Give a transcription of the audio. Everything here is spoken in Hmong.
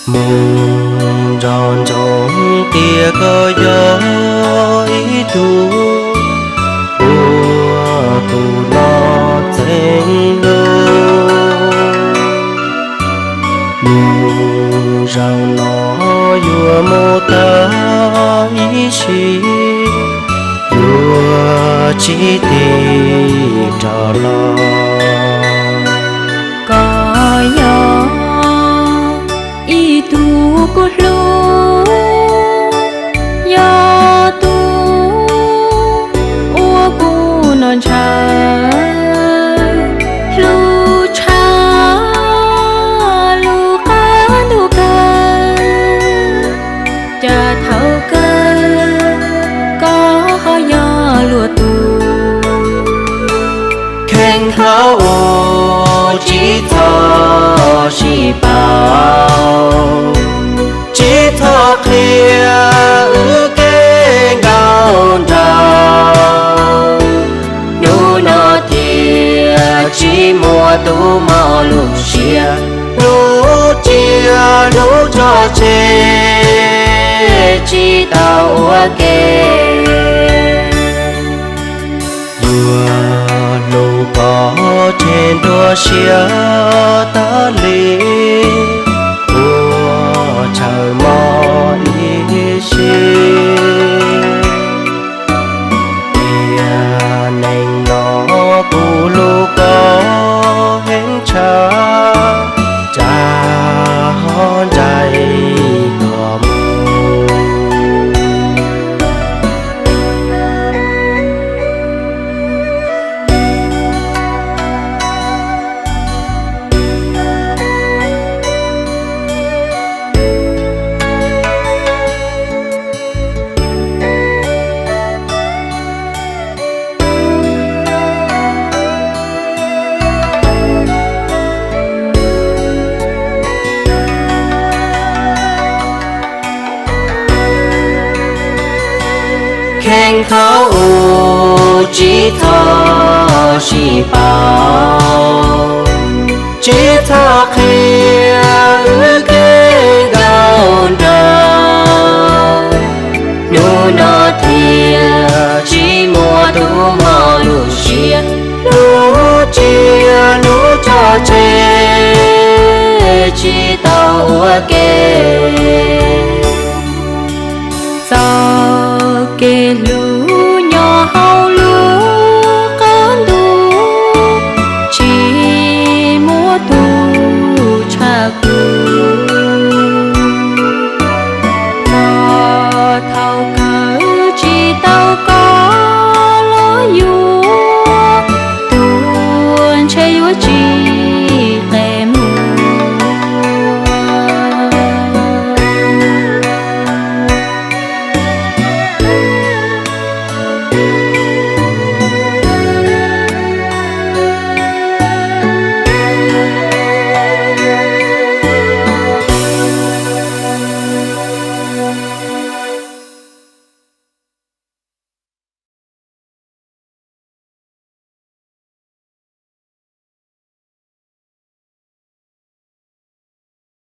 Mus nco ntsoov tias koj yog ib tug uas kuv los txeev lug. Mus zaum no yuav mus tag ib sim, yuav tsis tig rov los. Koj yog ib tug kuv hlub, yog tus uas kuv noj ntshaw, hlub tshaj lub qab ntuj kawg. Cas thaum kawg koj ho yog luag tus kheej khaub ua, tsis txhob sib pauv, tsis txhob qhia wb kev nkauj nraug. Hnub no tias tsis muaj tus mob lub siab, hlub tsis hlub tso tseg, tsis tau ua ke. Yuav hlub koj tseg nruab siab tas li, ua tshawm mog ib sim. Tiam neej no kuv hlub koj heev tshaj, cas ho ntsais koj mus. Kheej khaub ua, tsis txhob sib pauv, tsis txhob qhia wb kev nkauj nraug. Hnub no tias tsis muaj tus mob lub siab, hlub tsis hlub tso tseg, tsis tau ua ke. Txoj kev hlub nyob hauv lub qab ntuj, tsis muaj tus tshaj kuv.